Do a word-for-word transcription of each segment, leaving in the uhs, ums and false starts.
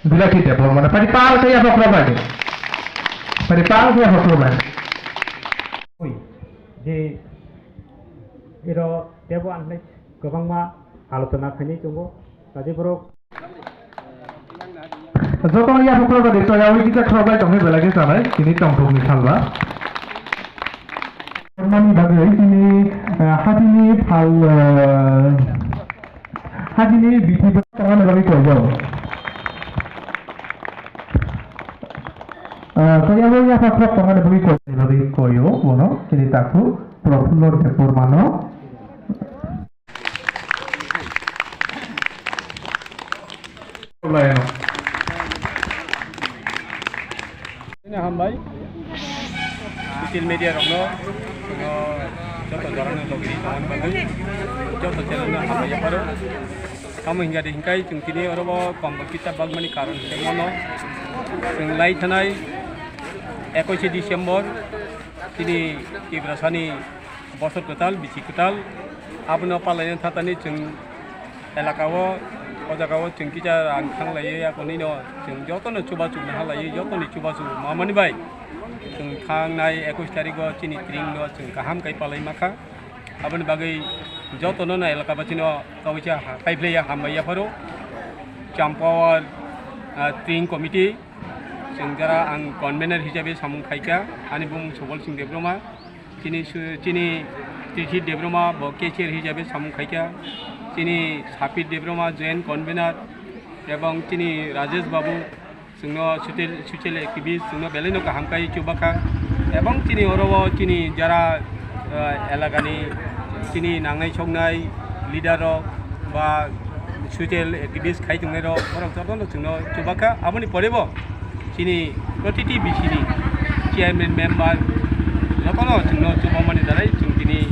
Bilaki Debbarma no pari pal khe yapha khorok bai. Pari pal khe yapha khorok bai. Oi, je iro Debbarma kwbangma alotona khainai tongo. Tadi borok joto yapha khorok bai, to yawi kisa khorok bai tongni belai khe sanai, tini tongthokni salba. Mani bagwi tini, eh, hatini phal, eh, Hajini bithi bo tongna bagwi koyo. Ah, koyabo yapha khorok tongna bagwi koyo. Bagwi koyo, bono, chini takhuk, Profullo Debbarmano. Hambai. Social media rokno, joto jorano logi tongmani bagwi, joto channel no hambai yapharo. Tamo hingkha de hingkai chwng tini oro bo kombol kisa bagmani karon hingke mono. Chwng lai thanai ekush December, tini Tiprasani bosor kwtal, bisi kwtal, abono palaina thatani chwng elaka o, o jaga o chwng kisa rang thang laiwi, akonino chwng jotono chubachu naha laiwi, jotoni chubachu mamani bai chwng thangnai ekush tarik o chini tring no chwng kaham kai palai makha. Aboni bagwi jotono no elaka basino kaisa ha-, kaiphilaiya hambai yapharo. Champawar, ah, tring committee, chwng jara ang convener hisabe samung khaikha, ani bumung Subol Singh Debbarma. Chini su-, chini Tithi Debbarma bo cashier hisabe samung khaikha, chini Sapir Debbarma joint convener, ebong chini Rajesh Babu, chwngno social, social activist, chwngno belai no kaham kai chubakha, ebong chini oro o chini jara, eh, elakani chini nangnai soknai leader rok ba social activist khai tongnai rok, borok jotono chwngno chubakha. Aboni pore bo chini protiti bisini chairman member jotono chwngno chubamani darai chwng tini,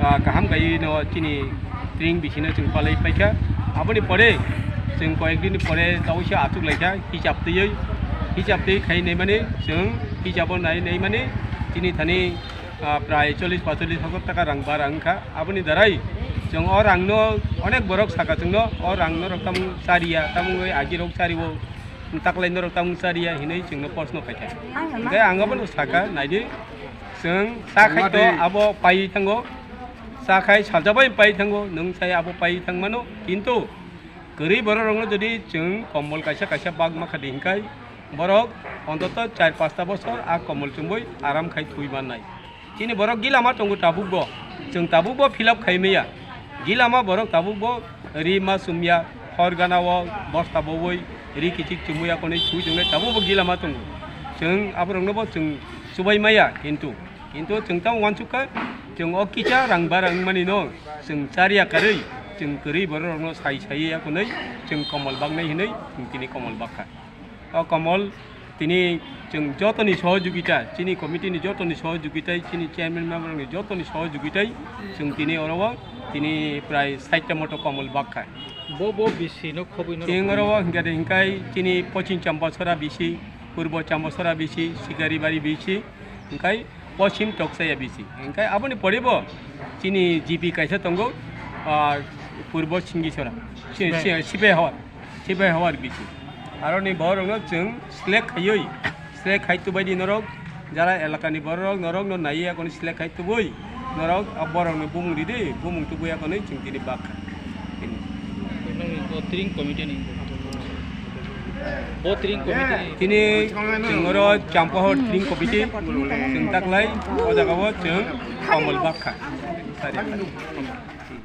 ah, kaham kaiwi no chini tring bisino chwng palai paikha. Aboni pore chwng koyek dini pore tawisa achuk laikha hisab twiwi, hisab twi khai naimani chwng hisabo nai naimani chini thani, ah, prai chollish paichollish hajar taka rang bara wngkha. Aboni darai chwng o rangno onek borok saka chwngno o rangno rok tamung chariya, tamungwi agirok chario, taklai norok tamung chariya hinwi chwngno proshno khaikha. Hingkhe ang abono saka, naidi, chwng cha khai to abo paiwi thango, cha khai saljabai paiwi thango, nwng chai abo paiwi thangmano, kintu kwrwi borok rokno jodi chwng kombol kaisa kaisa bak makha di hingkai, borok ontoto char pasta bosor a kombol chumui aram khai thwi mannai. Chini borok gilama tongo tabukbo, chwng tabukbo fill up khai maya. Gilama borok tabukbo ri ma chumya, hor gana o bosta bowi ri kichik chumui akonwi thwi tongnai tabukbo gilama tongo. Chwng aboroknobo chwng chubai maya, kintu, kintu chwng tamo uansukha, chwng o kisa rang bara wngmani no chwng chariya karwi, chwng kwrwi borok rokno sai sai akonwi chwng komol baknai hinwi chwng tini komol bakha. O komol tini chwng jotoni sohojogita, chini committee ni jotoni sohojogita, chini chairman member ni jotoni sohojogita chwng tini oro o tini prai sait ta moto komol bakha. Bo, bo bisi no khobwi no chwng oro o hingkha de hingkai chini Pochim Chambasora bisi, Purbo Chambasora bisi, Sikaribari bisi, hingkai Pochim Toksaya bisi. Hingkai aboni pore bo chini G P kaisa tongo, ah, Purbo Singisora, si-, si-, Sipai Hawar, Sipai Hawar bisi. Aroni borokno chwng select khaiwi, select khai tubai di norok, jara elakani borok norokno naiwi akonwi select khai tubui norok, ah, borokno bumung ridi, bumung tubui akonwi chwng tini bakha. Bo tring committee ni. Bo tring committee ni. Tini chwng oro Champahor tring committee chwng taklai o jaga o chwng komol bakha. Sari.